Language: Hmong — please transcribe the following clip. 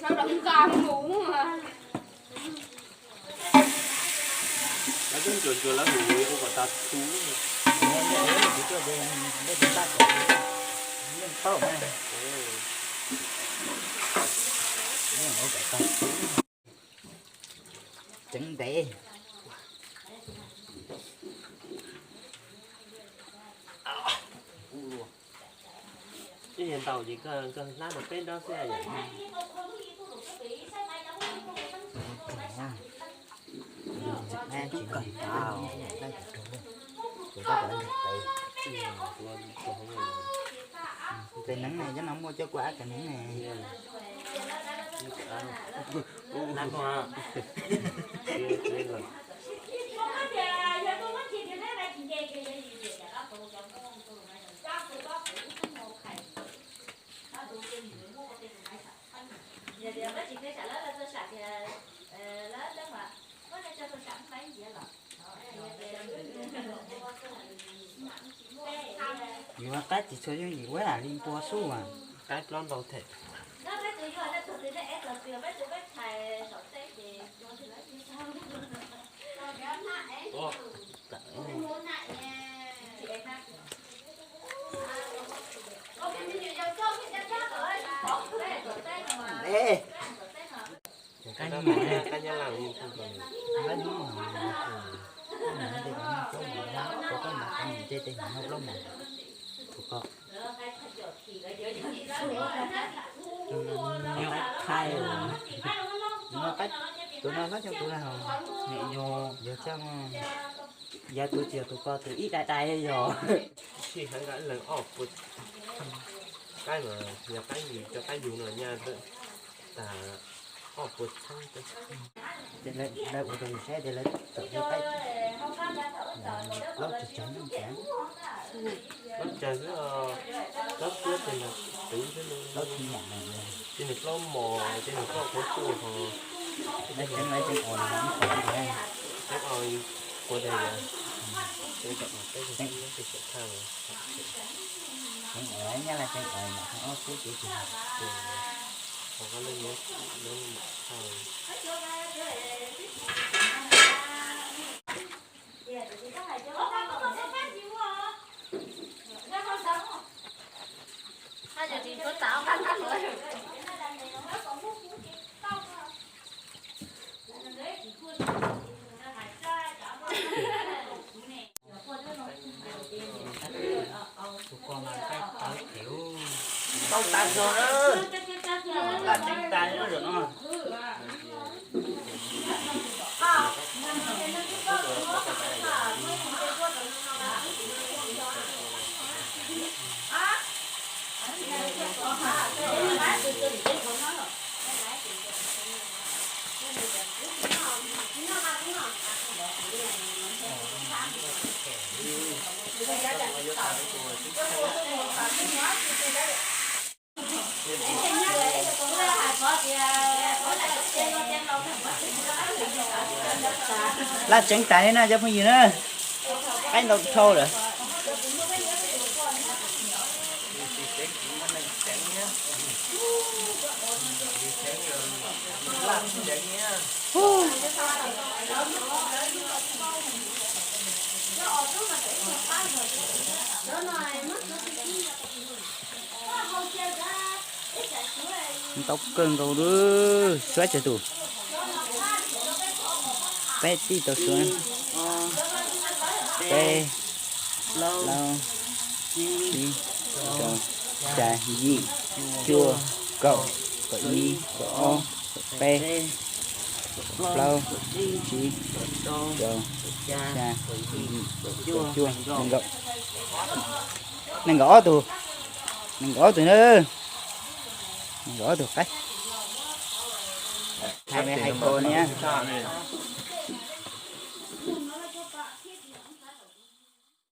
Lawv twb ntsuas ntsuas lawv hu hu ua kom tag tu. Tseev ntev. Ib yam ntaus ces koj hlab rau peb nrob xwb yom. Tes neeb ne, cov no muaj cov kua av tes neeb ne. Yuav qaib tsis tshua yooj yim ua li npua xub as. Qaib plaub ntau them. Ej, tus no hlob xyoo tus na, yog tus tsis yog tus ko tus ib dai dai yog. Sij heev nqa leej ob puas qaib mas yog qaib yus cov qaib yus no nyaj tag ob puas txheeb. Ces lawv ua rau yus saib tias lawv txawm ua qaib plaub tsawg tsawg nyob cas. Plaub tsawg xwb, plaub cuab ces nws twv xwb, plaub tsis nyiam, ces nws plaub mos ces nws plaub quav tuaj ho. Lawv tseev lawv tseev os, tseev os quav tiag tiag. Tseev os nyab laj tseev os mas ob kub ces tsis Tus ko mas qaib tawv heev. Tau tas zog na, laj tseev tas na zaum no. Laj tseev tas li na cov phooj ywg na, qaib ntau dhau lawm. Ntau kawg nkaus li, suav tsawg tus? Peb tib tau suav. Peb, plaub, tsib, rau, xya, yim, cuaj, kaum, kaum ib, kaum ob, kaum peb, kaum plaub, tsib, rau, xya, yim, kaum cuaj, nees nkaum. Nees nkaum ob tug, nees nkaum ob tug na, nees nkaum ob tug qaib. Hais hais kos niam.